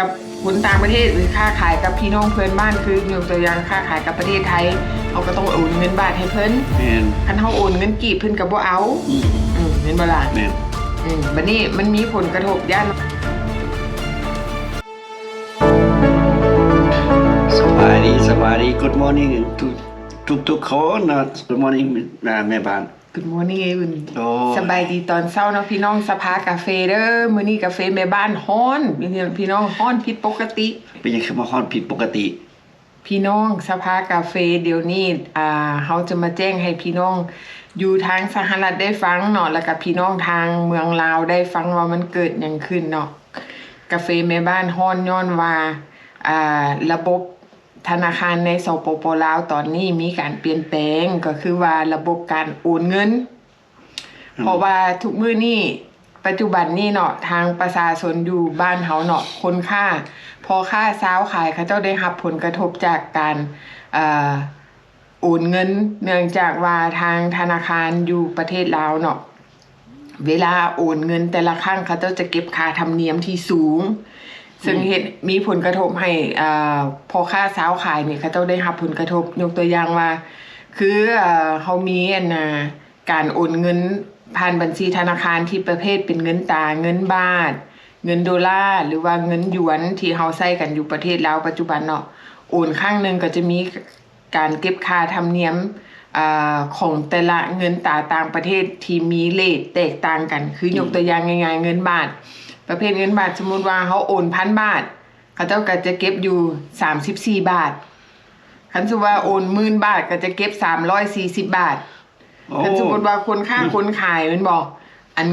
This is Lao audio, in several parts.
ກັບຄົນຕ່າງປະເທດ ຫຼື ຄ້າຂາຍກັບພີ່ນ້ອງເພື່ອນບ້ານ ຄືຍົກຕົວຢ່າງຄ້າຂາຍກັບປະເທດໄທ ເຮົາກໍຕ້ອງໂອນເງິນບາດໃຫ້ເພິ່ນ. ແມ່ນ. ຄັນເຮົາໂອນເງິນກີບ ເພິ່ນກໍບໍ່ເອົາ. ອືມ. ອືມ ແມ່ນບໍ່ລະ? ແມ່ນ. ອືມ ບັດນີ້ມັນມີຜົນກະທົບ ຢ້ານ ສະບາຍດີ ສະບາຍດີ Good morning to ທຸກໆຄົນເນາະ. Good morning ແມ່ບ້ານ. Good morning ເອອຸ່ນ. ໂອ້ຍ ສະບາຍດີຕອນເຊົ້າເນາະພີ່ນ້ອງ. ສະພາກາເຟເດີ ມື້ນີ້ກາເຟແມ່ບ້ານຮ້ອນ ພີ່ນ້ອງ ຮ້ອນຜິດປົກກະຕິ. ເປັນຫຍັງຄືມາຮ້ອນຜິດປົກກະຕິ? ພີ່ນ້ອງ ສະພາກາເຟດຽວນີ້ ອ່າ ເຮົາຈະມາແຈ້ງໃຫ້ພີ່ນ້ອງຢູ່ທາງສະຫະລັດໄດ້ຟັງເນາະ ແລ້ວກະພີ່ນ້ອງທາງເມືອງລາວໄດ້ຟັງວ່າມັນເກີດຫຍັງຂຶ້ນເນາະ. ກາເຟແມ່ບ້ານຮ້ອນຍ້ອນວ່າ ອ່າ ລະບົບ ທະນາຄານໃນ ສປປ ລາວ ຕອນນີ້ມີການປ່ຽນແປງ ກໍຄືວ່າລະບົບການໂອນເງິນ. ອືມ. ເພາະວ່າທຸກມື້ນີ້ ປັດຈຸບັນນີ້ເນາະ ທາງປະຊາຊົນຢູ່ບ້ານເຮົາເນາະ ຄົນຄ້າ ພໍ່ຄ້າຊາວຂາຍ ເຂົາເຈົ້າໄດ້ຮັບຜົນກະທົບຈາກການ ເອີ ໂອນເງິນ ເນື່ອງຈາກວ່າທາງທະນາຄານຢູ່ປະເທດລາວເນາະ ເວລາໂອນເງິນແຕ່ລະຄັ້ງ ເຂົາເຈົ້າຈະເກັບຄ່າທຳນຽມທີ່ສູງ ເຊິ່ງ ອືມ ເຮັດມີຜົນກະທົບໃຫ້ ເອີ ພໍ່ຄ້າຊາວຂາຍນີ້ ເຂົາເຈົ້າໄດ້ຮັບຜົນກະທົບ. ຍົກຕົວຢ່າງວ່າ ຄື ເອີ ເຮົາມີ ອັນນ່າ ການໂອນເງິນຜ່ານບັນຊີທະນາຄານທີ່ປະເພດເປັນເງິນຕາ, ເງິນບາດ, ເງິນໂດລາ ຫຼືວ່າເງິນຢວນ ທີ່ເຮົາໃຊ້ກັນຢູ່ປະເທດລາວປັດຈຸບັນເນາະ, ໂອນຄັ້ງໜຶ່ງກໍຈະມີ ການເກັບຄ່າທຳນຽມ ອາ ຂອງແຕ່ລະເງິນຕາຕ່າງປະເທດທີ່ມີເຣດແຕກຕ່າງກັນ. ຄື ອືມ ຍົກຕົວຢ່າງງ່າຍໆ ເງິນບາດ, ປະເພດເງິນບາດ ສົມມຸດວ່າເຮົາໂອນພັນບາດ ເຂົາເຈົ້າກໍຈະເກັບຢູ່ສາມສິບສີ່ບາດ, ຄັນສົມມຸດວ່າໂອນໝື່ນບາດ ກໍຈະເກັບສາມຮ້ອຍສີ່ສິບບາດ. ໂອ້ ຄັນສົມມຸດວ່າຄົນຄ້າ ອືມ ຄົນຂາຍແມ່ນບໍ່? ອັນ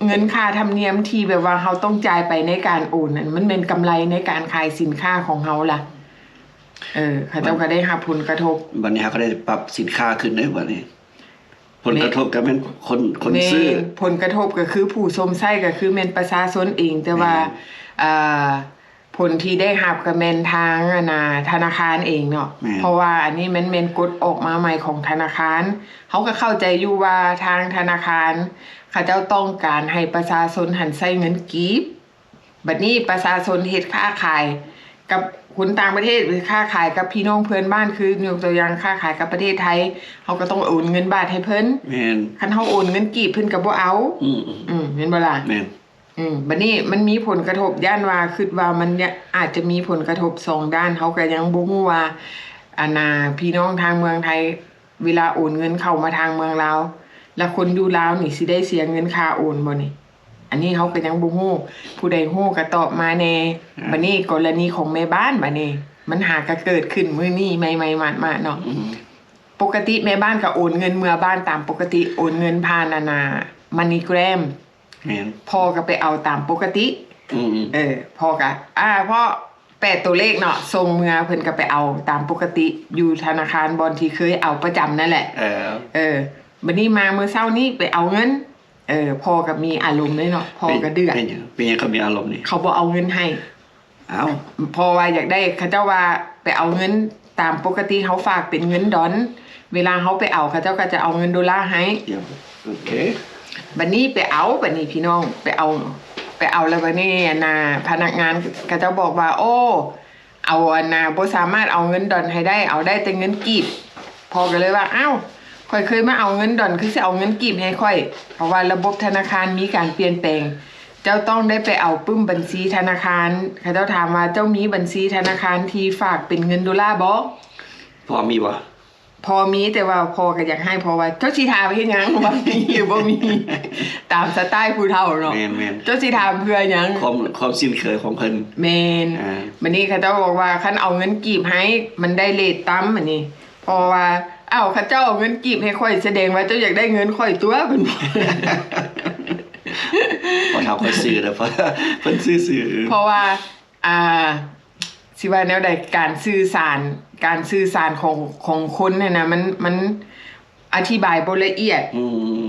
ເງິນຄ່າທຳນຽມທີ່ແບບວ່າເຮົາຕ້ອງຈ່າຍໄປໃນການໂອນນັ້ນ ມັນແມ່ນກຳໄລໃນການຂາຍສິນຄ້າຂອງເຮົາລະ. ເອີ ເຂົາເຈົ້າກໍໄດ້ຮັບຜົນກະທົບ. ບັດນີ້ເຮົາກໍໄດ້ປັບສິນຄ້າຂຶ້ນເດ້ບັດນີ້. ຜົນກະທົບກໍແມ່ນຄົນ ຄົນຊື້. ແມ່ນ. ຜົນກະທົບກໍຄືຜູ້ຊົມໃຊ້ກໍຄືແມ່ນປະຊາຊົນເອງ, ແຕ່ວ່າ ແມ່ນ ອ່າ ຜົນທີ່ໄດ້ຮັບກໍແມ່ນທາງ ອັນນ່າ ທະນາຄານເອງເນາະ. ແມ່ນ. ເພາະວ່າອັນນີ້ມັນແມ່ນກົດອອກມາໃໝ່ຂອງທະນາຄານ. ເຮົາກໍເຂົ້າໃຈຢູ່ວ່າທາງທະນາຄານເຂົາເຈົ້າຕ້ອງການໃຫ້ປະຊາຊົນຫັ້ນໃຊ້ເງິນກີບ. ບັດນີ້ປະຊາຊົນເຮັດຄ້າຂາຍກັບຄົນຕ່າງປະເທດ ຫຼື ຄ້າຂາຍກັບພີ່ນ້ອງເພື່ອນບ້ານ ຄືຍົກຕົວຢ່າງຄ້າຂາຍກັບປະເທດໄທ ເຮົາກໍຕ້ອງໂອນເງິນບາດໃຫ້ເພິ່ນ. ແມ່ນ. ຄັນເຮົາໂອນເງິນກີບ ເພິ່ນກໍບໍ່ເອົາ. ອືມ. ອືມ ແມ່ນບໍ່ລະ? ແມ່ນ. ອືມ ບັດນີ້ມັນມີຜົນກະທົບ ຢ້ານວ່າ ຄິດວ່າມັນອາດຈະມີຜົນກະທົບສອງດ້ານ. ເຮົາກໍຍັງບໍ່ຮູ້ວ່າ ອັນນ່າ ພີ່ນ້ອງທາງເມືອງໄທ ເວລາໂອນເງິນເຂົ້າມາທາງເມືອງລາວ ແລ້ວຄົນຢູ່ລາວນີ້ຊິໄດ້ເສຍເງິນຄ່າໂອນບໍ່ນີ້? ອັນນີ້ເຮົາກໍຍັງບໍ່ຮູ້. ຜູ້ໃດຮູ້ກໍຕອບມາແດ່. ອືມ ບັດນີ້ກໍລະນີຂອງແມ່ບ້ານ ບັດນີ້ມັນຫາກະເກີດຂຶ້ນມື້ນີ້ໃໝ່ໆມາດໆເນາະ. ອືມ ປົກກະຕິແມ່ບ້ານກໍໂອນເງິນເມືອບ້ານຕາມປົກກະຕິ, ໂອນເງິນຜ່ານ ອັນນ່າ MoneyGram. ແມ່ນ. ພໍ່ກໍໄປເອົາຕາມປົກກະຕິ. ອືມໆ ເອີ ພໍ່ກໍ ອາ ພໍ່ ແປດຕົວເລກເນາະ ສົ່ງເມືອ ເພິ່ນກໍໄປເອົາຕາມປົກກະຕິຢູ່ທະນາຄານບ່ອນທີ່ເຄີຍເອົາປະຈຳນັ້ນແຫຼະ. ເອີ ເອີ ບັດນີ້ມາມື້ເຊົ້ານີ້ໄປເອົາເງິນ. ເອີ ພໍ່ກໍມີອາລົມເດ້ເນາະ ພໍ່ກໍເດືອດ. ເປັນຫຍັງ ເປັນຫຍັງເຂົາມີອາລົມນີ້? ເຂົາບໍ່ເອົາເງິນໃຫ້. ເອົ້າ ເພາະວ່າຢາກໄດ້ ເຂົາເຈົ້າວ່າໄປເອົາເງິນຕາມປົກກະຕິ ເຮົາຝາກເປັນເງິນດອນ ເວລາເຮົາໄປເອົາ ເຂົາເຈົ້າກໍຈະເອົາເງິນໂດລາໃຫ້. ໂອເຄ. ບັດນີ້ໄປເອົາ ບັດນີ້ພີ່ນ້ອງ ໄປເອົາ ໄປເອົາແລ້ວ ບັດນີ້ ອັນນ່າ ພະນັກງານເຂົາເຈົ້າບອກວ່າ ໂອ້ ເອົາ ອັນນ່າ ບໍ່ສາມາດເອົາເງິນດອນໃຫ້ໄດ້ ເອົາໄດ້ແຕ່ເງິນກີບ. ພໍ່ກໍເລີຍວ່າ ອ້າວ ຂ້ອຍເຄີຍມາເອົາເງິນດອນ ຄືຊິເອົາເງິນກີບໃຫ້ຂ້ອຍ? ເພາະວ່າລະບົບທະນາຄານມີການປ່ຽນແປງ. ເຈົ້າຕ້ອງໄດ້ໄປເອົາປຶ້ມບັນຊີທະນາຄານ. ເຂົາເຈົ້າຖາມວ່າ ເຈົ້າມີບັນຊີທະນາຄານທີ່ຝາກເປັນເງິນໂດລາບໍ່? ພໍ່ມີບໍ່? ພໍ່ມີ ແຕ່ວ່າພໍ່ກໍຢາກໃຫ້ ເພາະວ່າ ເຈົ້າຊິຖາມເຮັດຫຍັງວ່າມີຫຼືບໍ່ມີ? ຕາມສະໄຕຜູ້ເຖົ້າເນາະ. ແມ່ນໆ. ເຈົ້າຊິຖາມເພື່ອຫຍັງ? ຄວາມ ຄວາມຊິນເຄີຍຂອງເພິ່ນ. ແມ່ນ. ອ່າ ບັດນີ້ເຂົາເຈົ້າບອກວ່າ ຄັນເອົາເງິນກີບໃຫ້ ມັນໄດ້ເຣດຕ່ຳ ອັນນີ້. ເພາະວ່າ ອ້າວ ຄັນເຈົ້າເອົາເງິນກີບໃຫ້ຂ້ອຍ ສະແດງວ່າເຈົ້າຢາກໄດ້ເງິນຂ້ອຍຕົວະ ເພິ່ນ. ພໍ່ເຖົ້າຂ້ອຍຊື່ເດີ ເພິ່ນຊື່ຊື່. ເພາະວ່າ ອ່າ ຊິວ່າແນວໃດ ການສື່ສານ ການສື່ສານຂອງ ຂອງຄົນຫັ້ນນະ ມັນ ມັນອະທິບາຍບໍ່ລະອຽດ. ອື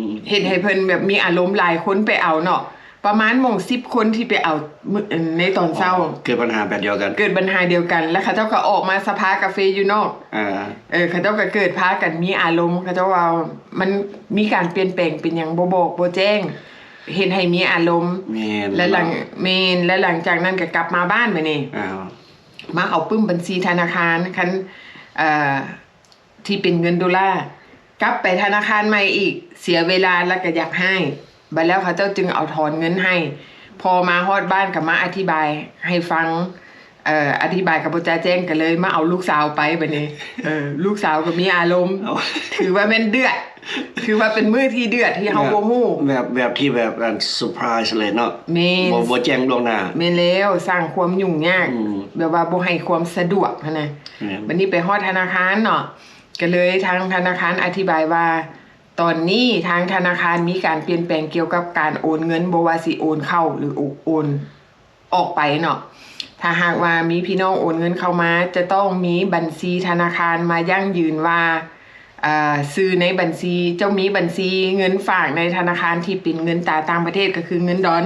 ມ. ເຮັດໃຫ້ເພິ່ນແບບມີອາລົມ. ຫຼາຍຄົນໄປເອົາເນາະ ປະມານໝ່ອງສິບຄົນທີ່ໄປເອົາ ມື້ ໃນຕອນເຊົ້າ. ອໍ ເກີດບັນຫາແບບດຽວກັນ. ເກີດບັນຫາດຽວກັນ ແລ້ວເຂົາເຈົ້າກໍອອກມາສະພາກາເຟຢູ່ນອກ. ອ່າ. ເອີ ເຂົາເຈົ້າກໍເກີດພາກັນມີອາລົມ ເຂົາເຈົ້າວ່າມັນມີການປ່ຽນແປງເປັນຫຍັງ ບໍ່ບອກບໍ່ແຈ້ງ. ເຮັດໃຫ້ມີອາລົມ. ແມ່ນ ແລະ ຫຼັງ ແມ່ນ ແລະ ຫຼັງຈາກນັ້ນກໍກັບມາບ້ານບາດນີ້ ອ້າວ ມາເອົາປຶ້ມບັນຊີທະນາຄານ ຄັນ ເອີ ທີ່ເປັນເງິນໂດລາ ກັບໄປທະນາຄານໃໝ່ອີກ ເສຍເວລາ ແລ້ວກໍຢາກຮ້າຍ. ບັດແລ້ວເຂົາເຈົ້າຈຶ່ງເອົາຖອນເງິນໃຫ້. ພໍມາຮອດບ້ານກໍມາອະທິບາຍໃຫ້ຟັງ ເອີ ອະທິບາຍກໍບໍ່ຈະແຈ້ງ ກໍເລີຍມາເອົາລູກສາວໄປບາດນີ້. ເອີ ລູກສາວກໍມີອາລົມ ເອົາ ຖືວ່າແມ່ນເດືອດ ຖືວ່າເປັນມື້ທີ່ເດືອດທີ່ເຮົາ ແບບ ບໍ່ຮູ້ ແບບ ແບບທີ່ແບບອັນເຊີໄພຣສ໌ເລີຍເນາະ. ແມ່ນ ບໍ່ ບໍ່ແຈ້ງລ່ວງໜ້າ. ແມ່ນແລ້ວ ສ້າງຄວາມຫຍຸ້ງຍາກ ອືມ ແບບວ່າບໍ່ໃຫ້ຄວາມສະດວກຫັ້ນນະ. ແມ່ນ ບັດນີ້ໄປຮອດທະນາຄານເນາະ ກໍເລີຍທາງທະນາຄານອະທິບາຍວ່າ ຕອນນີ້ທາງທະນາຄານມີການປ່ຽນແປງກ່ຽວກັບການໂອນເງິນ ບໍ່ວ່າຊິໂອນເຂົ້າ ຫຼື ໂອ ໂອນອອກໄປເນາະ. ຖ້າຫາກວ່າມີພີ່ນ້ອງໂອນເງິນເຂົ້າມາ ຈະຕ້ອງມີບັນຊີທະນາຄານມາຢັ້ງຢືນວ່າ ເອີ ຊື່ໃນບັນຊີ ເຈົ້າມີບັນຊີເງິນຝາກໃນທະນາຄານທີ່ເປັນເງິນຕາຕ່າງປະເທດ ກໍຄືເງິນດອນ.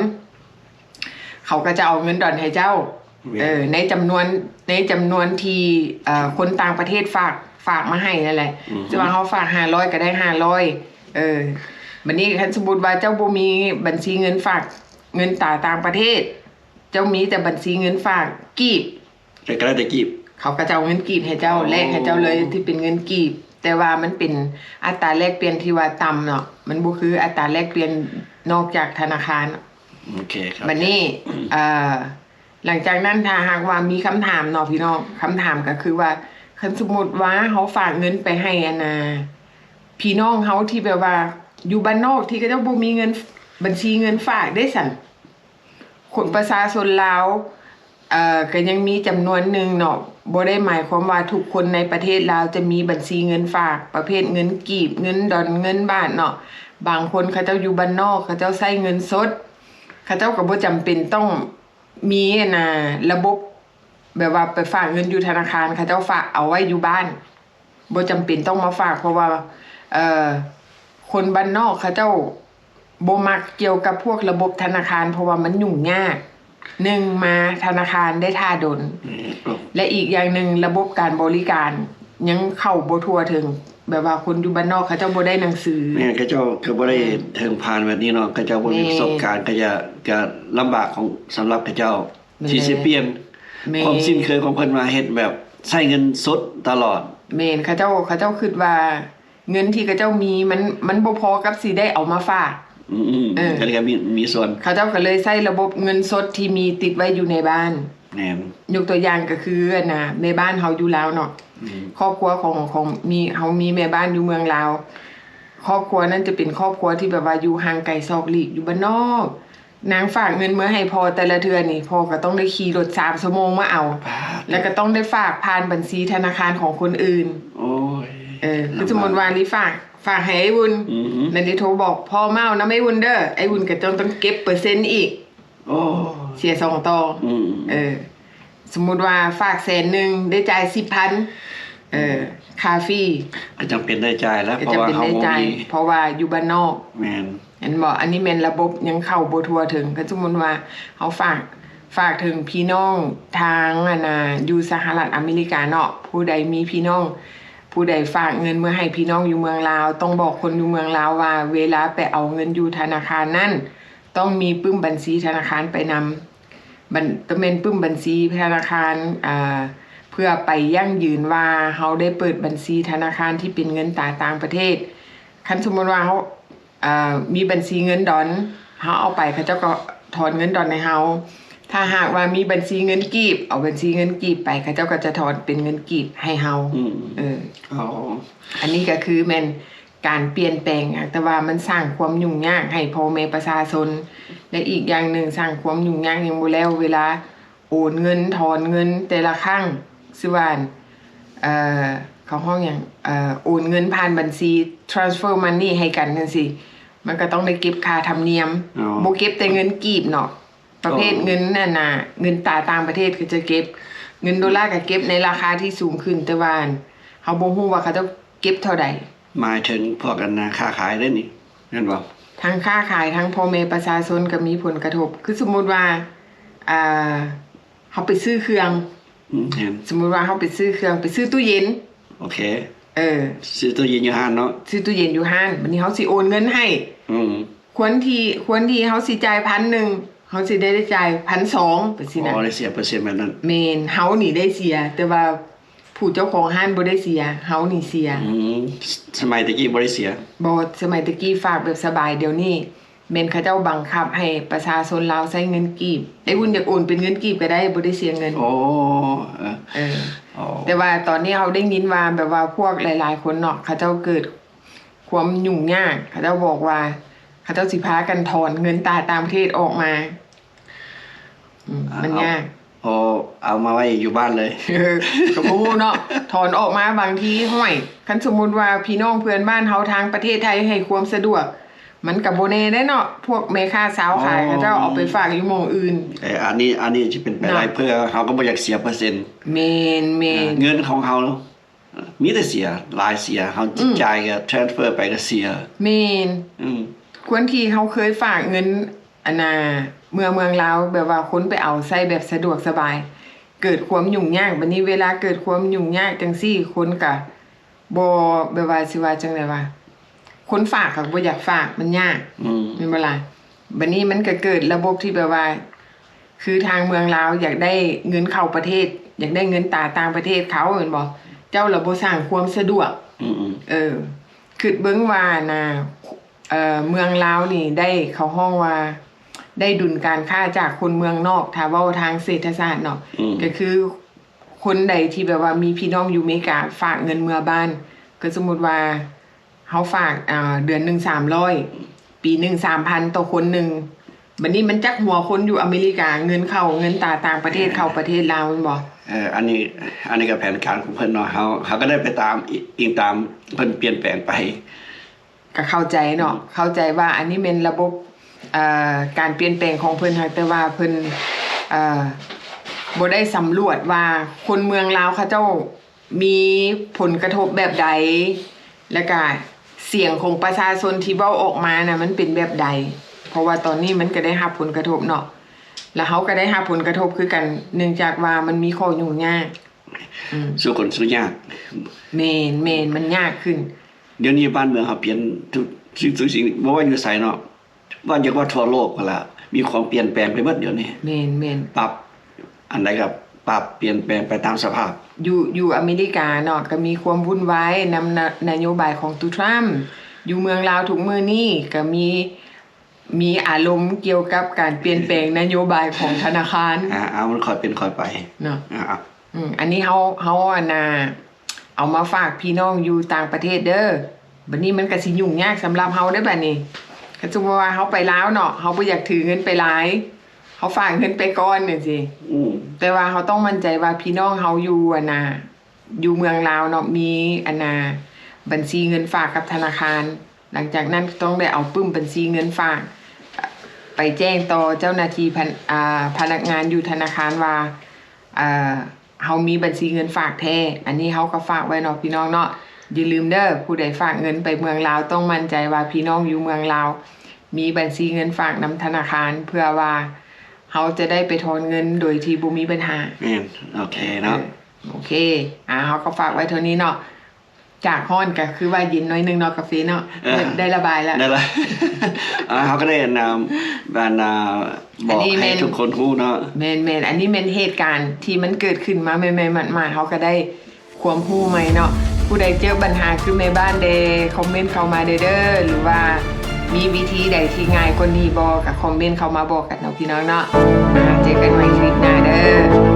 ເຂົາກໍຈະເອົາເງິນດອນໃຫ້ເຈົ້າ ແມ່ນ ເອີ ໃນຈຳນວນ ໃນຈຳນວນທີ່ ເອີ ຄົນຕ່າງປະເທດຝາກ ຝາກມາໃຫ້ນັ້ນແຫຼະ. ອືຮຶ ສະວ່າເຮົາຝາກຫ້າຮ້ອຍກໍໄດ້ຫ້າຮ້ອຍ. ເອີ ບັດນີ້ຄັນສົມມຸດວ່າເຈົ້າບໍ່ມີບັນຊີເງິນຝາກເງິນຕາຕ່າງປະເທດ ເຈົ້າມີແຕ່ບັນຊີເງິນຝາກກີບ ກໍໄດ້ແຕ່ກີບ ເຂົາກໍຈະເອົາເງິນກີບໃຫ້ເຈົ້າ ອໍ ແລກໃຫ້ເຈົ້າເລີຍທີ່ເປັນເງິນກີບ ແຕ່ວ່າມັນເປັນອັດຕາແລກປ່ຽນທີ່ວ່າຕ່ຳເນາະ ມັນບໍ່ຄືອັດຕາແລກປ່ຽນນອກຈາກທະນາຄານ. ໂອເຄ ເຂົ້າໃຈ. ບັດນີ້ ເອີ ຫຼັງຈາກນັ້ນ ຖ້າຫາກວ່າມີຄຳຖາມເນາະພີ່ນ້ອງ ຄຳຖາມກໍຄືວ່າ ຄັນສົມມຸດວ່າເຮົາຝາກເງິນໄປໃຫ້ອັນນ່າ ພີ່ນ້ອງເຮົາທີ່ແບບວ່າຢູ່ບ້ານນອກ ທີ່ເຂົາເຈົ້າບໍ່ມີເງິນ ບັນຊີເງິນຝາກເດ້ຊັ້ນ ຄົນ ປະຊາຊົນລາວ ເອີ ກໍຍັງມີຈຳນວນໜຶ່ງເນາະ ບໍ່ໄດ້ໝາຍຄວາມວ່າທຸກຄົນໃນປະເທດລາວຈະມີບັນຊີເງິນຝາກ ປະເພດເງິນກີບ ເງິນດອນ ເງິນບາດເນາະ. ບາງຄົນເຂົາເຈົ້າຢູ່ບ້ານນອກ ເຂົາເຈົ້າໃຊ້ເງິນສົດ ເຂົາເຈົ້າກໍບໍ່ຈຳເປັນຕ້ອງ ມີອັນນ່າ ລະບົບ ແບບວ່າໄປຝາກເງິນຢູ່ທະນາຄານ ເຂົາເຈົ້າຝາກເອົາໄວ້ຢູ່ບ້ານ ບໍ່ຈຳເປັນຕ້ອງມາຝາກ ເພາະວ່າ ເອີ ຄົນບ້ານນອກເຂົາເຈົ້າບໍ່ມັກກ່ຽວກັບພວກລະບົບທະນາຄານ ເພາະວ່າມັນຫຍຸ້ງຍາກ. ໜຶ່ງ ມາທະນາຄານໄດ້ຖ້າດົນ ແລະ ອີກຢ່າງໜຶ່ງ ລະບົບການບໍລິການຍັງເຂົ້າບໍ່ທົ່ວເຖິງ ແບບວ່າຄົນຢູ່ບ້ານນອກເຂົາເຈົ້າບໍ່ໄດ້ໜັງສື ແມ່ນ ເຂົາເຈົ້າກໍບໍ່ໄດ້ ແມ່ນ ເຖິງຜ່ານແບບນີ້ເນາະ ເຂົາເຈົ້າບໍ່ມີ ແມ່ນ ປະສົບການ ເຂົາເຈົ້າກໍລຳບາກຂອງ ສຳລັບເຂົາເຈົ້າ ແມ່ນ ທີ່ຊິປ່ຽນ ແມ່ນ ຄວາມຊິນເຄີຍຂອງເພິ່ນມາເຮັດແບບໃຊ້ເງິນສົດຕະຫຼອດ. ແມ່ນ ເຂົາເຈົ້າ ເຂົາເຈົ້າຄິດວ່າເງິນທີ່ເຂົາເຈົ້າມີມັນ ມັນບໍ່ພໍກັບຊິໄດ້ເອົາມາຝາກ. ອືມໆ ເອີ ອັນນີ້ກໍມີ ມີສ່ວນ ເຂົາເຈົ້າກໍເລີຍໃຊ້ລະບົບເງິນສົດທີ່ມີຕິດໄວ້ຢູ່ໃນບ້ານ. ແມ່ນ ຍົກຕົວຢ່າງກໍຄືອັນນ່າ ແມ່ບ້ານເຮົາຢູ່ລາວເນາະ ອືມ ຄອບຄົວຂອງ ຂອງ ມີ ເຮົາມີແມ່ບ້ານຢູ່ເມືອງລາວ ຄອບຄົວນັ້ນຈະເປັນຄອບຄົວທີ່ແບບວ່າຢູ່ຫ່າງໄກສອກຫຼີກ ຢູ່ບ້ານນອກ. ນາງຝາກເງິນເມືອໃຫ້ພໍ່ແຕ່ລະເທື່ອນີ້ ພໍ່ກໍຕ້ອງໄດ້ຂີ່ລົດສາມຊົ່ວໂມງມາເອົາ ປາດ ແລ້ວກໍຕ້ອງໄດ້ຝາກຜ່ານບັນຊີທະນາຄານຂອງຄົນອື່ນ. ໂອ້ຍ ເອີ ຄືສົມມຸດວ່າລີ້ຝາກ ຝາກໃຫ້ອ້າຍວຸ່ນ ອືຮຶ ແລ້ວລີ້ໂທບອກພໍ່ ມາເອົານຳອ້າຍວຸ່ນເດີ ອ້າຍວຸ່ນກໍຕ້ອງ ຕ້ອງເກັບເປີເຊັນອີກ. ໂອ້ ເສຍສອງຕໍ່. ອືມ ເອີ ສົມມຸດວ່າຝາກແສນໜຶ່ງ ໄດ້ຈ່າຍສິບພັນ ເອີ ຄ່າຟີ້ ກໍຈຳເປັນໄດ້ຈ່າຍແລ້ວ ກໍຈຳເປັນໄດ້ຈ່າຍ ເພາະວ່າເຮົາບໍ່ມີ ເພາະວ່າຢູ່ບ້ານນອກ. ແມ່ນ ເຫັນບໍ່? ອັນນີ້ແມ່ນລະບົບຍັງເຂົ້າບໍ່ທົ່ວເຖິງ. ກໍສົມມຸດວ່າເຮົາຝາກ ຝາກເຖິງພີ່ນ້ອງທາງອັນນ່າ ຢູ່ສະຫະລັດອາເມລິກາເນາະ ຜູ້ໃດມີພີ່ນ້ອງ ຜູ້ໃດຝາກເງິນເມືອໃຫ້ພີ່ນ້ອງຢູ່ເມືອງລາວ ຕ້ອງບອກຄົນຢູ່ເມືອງລາວວ່າ ເວລາໄປເອົາເງິນຢູ່ທະນາຄານນັ້ນ ຕ້ອງມີປຶ້ມບັນຊີທະນາຄານໄປນຳ ບັນ ຕ້ອງແມ່ນປຶ້ມບັນຊີທະນາຄານ ອ່າ ເພື່ອໄປຢັ້ງຢືນວ່າເຮົາໄດ້ເປີດບັນຊີທະນາຄານທີ່ເປັນເງິນຕາຕ່າງປະເທດ. ຄັນສົມມຸດວ່າເຮົາ ອ່າ ມີບັນຊີເງິນດອນ ເຮົາເອົາໄປ ເຂົາເຈົ້າກໍຖອນເງິນດອນໃຫ້ເຮົາ. ຖ້າຫາກວ່າມີບັນຊີເງິນກີບ ເອົາບັນຊີເງິນກີບໄປ ເຂົາເຈົ້າກໍຈະຖອນເປັນເງິນກີບໃຫ້ເຮົາ. ອືມ ເອີ ອໍ ອັນນີ້ກໍຄືແມ່ນ ການປ່ຽນແປງ ແຕ່ວ່າມັນສ້າງຄວາມຫຍຸ້ງຍາກໃຫ້ພໍ່ແມ່ປະຊາຊົນ ແລະ ອີກຢ່າງໜຶ່ງ ສ້າງຄວາມຫຍຸ້ງຍາກຍັງບໍ່ແລ້ວ ເວລາໂອນເງິນ ຖອນເງິນແຕ່ລະຄັ້ງ ຊື່ວ່າ ເອີ ເຂົາຮ້ອງຫຍັງ ເອີ ໂອນເງິນຜ່ານບັນຊີ transfer money ໃຫ້ກັນຈັ່ງຊີ້ ມັນກໍຕ້ອງໄດ້ເກັບຄ່າທຳນຽມ. ອໍ ບໍ່ເກັບແຕ່ເງິນກີບເນາະ ປະເພດ ອໍ ເງິນອັນນ່າ ເງິນຕາຕ່າງປະເທດກໍຈະເກັບ ເງິນໂດລາກໍເກັບໃນລາຄາທີ່ສູງຂຶ້ນ ແຕ່ວ່າເຮົາບໍ່ຮູ້ວ່າເຂົາເຈົ້າເກັບເທົ່າໃດ. ໝາຍເຖິງພວກອັນນ່າຄ້າຂາຍເດ້ນີ້ ແມ່ນບໍ່? ທັງຄ້າຂາຍ ທັງພໍ່ແມ່ປະຊາຊົນກໍມີຜົນກະທົບ. ຄືສົມມຸດວ່າ ອ່າ ເຮົາໄປຊື້ເຄື່ອງ ອືມ ແມ່ນ ສົມມຸດວ່າເຮົາໄປຊື້ເຄື່ອງ ໄປຊື້ຕູ້ເຢັນ ໂອເຄ ເອີ ຊື້ຕູ້ເຢັນຢູ່ຮ້ານເນາະ ຊື້ຕູ້ເຢັນຢູ່ຮ້ານ ບັດນີ້ເຮົາຊິໂອນເງິນໃຫ້ ອືມ ຄວນທີ່ ຄວນທີ່ເຮົາຊິຈ່າຍພັນໜຶ່ງ ເຮົາຊິໄດ້ຈ່າຍພັນສອງ ແບບຊີ້ນະ. ອໍ ໄດ້ເສຍເປີເຊັນແບບນັ້ນ. ແມ່ນ, ເຮົານີ້ໄດ້ເສຍ ແຕ່ວ່າຜູ້ເຈົ້າຂອງຮ້ານບໍ່ໄດ້ເສຍ, ເຮົານີ້ເສຍ. ອືມ ສະໄໝແຕ່ກີ້ບໍ່ໄດ້ເສຍ. ບໍ່, ສະໄໝແຕ່ກີ້ຝາກແບບສະບາຍ, ດຽວນີ້ແມ່ນເຂົາເຈົ້າບັງຄັບໃຫ້ປະຊາຊົນລາວໃຊ້ເງິນກີບ. ໄອ້ອຸ່ນຢາກໂອນເປັນເງິນກີບກໍໄດ້, ບໍ່ໄດ້ເສຍເງິນ. ໂອ້ ເອີ ເອີ ໂອ້ ແຕ່ວ່າຕອນນີ້ເຮົາໄດ້ຍິນວ່າ ແບບວ່າພວກຫຼາຍໆຄົນເນາະ ເຂົາເຈົ້າເກີດ ຄວາມຫຍຸ້ງຍາກ, ເຂົາເຈົ້າບອກວ່າເຂົາເຈົ້າຊິພາກັນຖອນເງິນຕາຕ່າງປະເທດອອກມາ. ອືມ ມັນຍາກ. ເອົາ ເອົາມາໄວ້ຢູ່ບ້ານເລີຍ. ເອີ ກໍບໍ່ຮູ້ເນາະ, ຖອນອອກມາບາງທີ ຫ້ວຍ ຄັນສົມມຸດວ່າພີ່ນ້ອງເພື່ອນບ້ານເຮົາທາງປະເທດໄທໃຫ້ຄວາມສະດວກ ມັນກໍບໍ່ແນ່ເດ້ເນາະ, ພວກແມ່ຄ້າຊາວຂາຍ ອໍ ເຂົາເຈົ້າເອົາໄປຝາກຢູ່ໝ່ອງອື່ນ. ເອີ ອັນນີ້ ອັນນີ້ຈະເປັນໄປໄດ້ເນາະ, ເພື່ອເຮົາກໍບໍ່ຢາກເສຍເປີເຊັນ. ແມ່ນໆ ເງິນຂອງເຮົາ ມີແຕ່ເສຍ, ຫຼາຍເສຍ, ເຮົາ ອືມ ຈ່າຍກໍ transfer ໄປກໍເສຍ. ແມ່ນ. ອືມ ຄວນທີ່ເຮົາເຄີຍຝາກເງິນ ອັນນ່າ ເມື່ອເມືອງລາວ ແບບວ່າຄົນໄປເອົາໃຊ້ແບບສະດວກສະບາຍ ເກີດຄວາມຫຍຸ້ງຍາກ, ບັດນີ້ເວລາເກີດຄວາມຫຍຸ້ງຍາກຈັ່ງຊີ້ ຄົນກໍບໍ່ ແບບວ່າຊິວ່າຈັ່ງໃດວະ, ຄົນຝາກກໍບໍ່ຢາກຝາກ, ມັນຍາກ. ອືມ ແມ່ນບໍ່ລະ? ບັດນີ້ມັນກໍເກີດລະບົບທີ່ແບບວ່າ ຄືທາງເມືອງລາວຢາກໄດ້ເງິນເຂົ້າປະເທດ, ຢາກໄດ້ເງິນຕາຕ່າງປະເທດເຂົາ ແມ່ນບໍ່? ເຈົ້າລະບໍ່ສ້າງຄວາມສະດວກ. ອືມໆ ເອີ ຄິດເບິ່ງວ່ານະ ເອີ ເມືອງລາວນີ້ໄດ້ ເຂົາຮ້ອງວ່າໄດ້ດຸນການຄ້າຈາກຄົນເມືອງນອກ, ຖ້າເວົ້າທາງເສດຖະສາດເນາະ. ອືມ ກໍຄືຄົນໃດທີ່ແບບວ່າມີພີ່ນ້ອງຢູ່ເມກາ ຝາກເງິນເມືອບ້ານ, ກໍສົມມຸດວ່າ ເຮົາຝາກ ອ່າ ເດືອນໜຶ່ງສາມຮ້ອຍ ປີໜຶ່ງສາມພັນຕໍ່ຄົນໜຶ່ງ. ບັດນີ້ມັນຈັກຫົວຄົນຢູ່ອາເມລິກາ ເງິນເຂົ້າ ເງິນຕາຕ່າງປະເທດ ເອີ ເຂົ້າປະເທດລາວ ແມ່ນບໍ່? ເອີ ອັນນີ້ ອັນນີ້ກໍແຜນການຂອງເພິ່ນເນາະ, ເຮົາ ເຮົາກໍໄດ້ໄປຕາມ ອີ- ອີງຕາມເພິ່ນປ່ຽນແປງໄປ. ກໍເຂົ້າໃຈເນາະ ອືມ ເຂົ້າໃຈວ່າອັນນີ້ແມ່ນລະບົບ ເອີ ການປ່ຽນແປງຂອງເພິ່ນ, ຫາກແຕ່ວ່າເພິ່ນ ເອີ ບໍ່ໄດ້ສຳຫຼວດວ່າຄົນເມືອງລາວເຂົາເຈົ້າ ມີຜົນກະທົບແບບໃດ ແລ້ວກະສຽງຂອງປະຊາຊົນທີ່ເວົ້າອອກມານະ ມັນເປັນແບບໃດ, ເພາະວ່າຕອນນີ້ມັນກະໄດ້ຮັບຜົນກະທົບເນາະ ແລ້ວເຮົາກະໄດ້ຮັບຜົນກະທົບຄືກັນ ເນື່ອງຈາກວ່າມັນມີຂໍ້ຫຍຸ້ງຍາກ. ອືມ ສູ່ຄົນສູ່ຍາກ. ແມ່ນໆ ມັນຍາກຂຶ້ນ. ດຽວນີ້ບ້ານເມືອງເຮົາປ່ຽນທຸກສິ່ງທຸກສິ່ງ ບໍ່ວ່າຢູ່ໃສເນາະ. ວ່າຢາກວ່າທົ່ວໂລກພຸ້ນລະ ມີຄວາມປ່ຽນແປງໄປເບິດດຽວນີ້. ແມ່ນໆ ປັບອັນໃດກໍປັບປ່ຽນແປງໄປຕາມສະພາບ. ຢູ່ ຢູ່ອາເມລິກາເນາະ ກໍມີຄວາມວຸ້ນວາຍນຳນະ ນະໂຍບາຍຂອງຕູທຣຳ, ຢູ່ເມືອງລາວທຸກມື້ນີ້ກໍມີ ມີອາລົມກ່ຽວກັບການປ່ຽນແປງນະໂຍບາຍຂອງທະນາຄານ. ອ່າ ເອົາ ມັນຄ່ອຍເປັນຄ່ອຍໄປເນາະ. ອ່າ ອືມ ອັນນີ້ເຮົາ ເຮົາ ອັນນ່າ ເອົາມາຝາກພີ່ນ້ອງຢູ່ຕ່າງປະເທດເດີ. ບັດນີ້ມັນກະຊິຫຍຸ້ງຍາກສຳລັບເຮົາເດ້ບັດນີ້. ຄັນສົມມຸດວ່າເຮົາໄປລາວເນາະ ເຮົາບໍ່ຢາກຖືເງິນໄປຫຼາຍ ເຮົາຝາກເງິນໄປກ່ອນຈັ່ງຊີ້. ອືມ ແຕ່ວ່າເຮົາຕ້ອງໝັ້ນໃຈວ່າພີ່ນ້ອງເຮົາຢູ່ ອັນນ່າ ຢູ່ເມືອງລາວເນາະ ມີ ອັນນ່າ ບັນຊີເງິນຝາກກັບທະນາຄານ. ຫຼັງຈາກນັ້ນຕ້ອງໄດ້ເອົາປຶ້ມບັນຊີເງິນຝາກ ໄປແຈ້ງຕໍ່ເຈົ້າໜ້າທີ່ ພະ ອ່າ ພະນັກງານຢູ່ທະນາຄານວ່າ ເອີ ເຮົາມີບັນຊີເງິນຝາກແທ້. ອັນນີ້ເຮົາກໍຝາກໄວ້ເນາະພີ່ນ້ອງເນາະ. ຢ່າລືມເດີ ຜູ້ໃດຝາກເງິນໄປເມືອງລາວ ຕ້ອງໝັ້ນໃຈວ່າພີ່ນ້ອງຢູ່ເມືອງລາວມີບັນຊີເງິນຝາກນຳທະນາຄານ ເພື່ອວ່າເຮົາຈະໄດ້ໄປຖອນເງິນໂດຍທີ່ບໍ່ມີບັນຫາ. ແມ່ນ ໂອເຄເນາະ. ເອີ ໂອເຄ ອ່າ ເຮົາກໍຝາກໄວ້ເທົ່ານີ້ເນາະ. ຈາກຮ້ອນກໍຄືວ່າເຢັນໜ້ອຍໜຶ່ງເນາະ ກາເຟເນາະ. ເອີ ໄດ້ ໄດ້ລະບາຍແລ້ວ ໄດ້ລະ. ອ່າ ເຮົາກໍໄດ້ ອັນນ່າ ອັນນ່າ ບອກໃຫ້ທຸກຄົນຮູ້ເນາະ. ແມ່ນໆ ອັນນີ້ແມ່ນເຫດການທີ່ມັນເກີດຂຶ້ນມາໃໝ່ໆ ໝາດໆ ເຮົາກໍໄດ້ຄວາມຮູ້ໃໝ່ເນາະ. ຜູ້ໃດເຈີບັນຫາຄືແມ່ບ້ານແດ່ ຄອມເມັນເຂົ້າມາແດ່ເດີ ຫຼືວ່າມີວິທີໃດທີ່ງ່າຍກວ່ານີ້ບໍ່ ກໍຄອມເມັນເຂົ້າມາບອກກັນເນາະ ພີ່ນ້ອງເນາະ. ອ່າ ເຈີກັນໃໝ່ຄລິບໜ້າເດີ.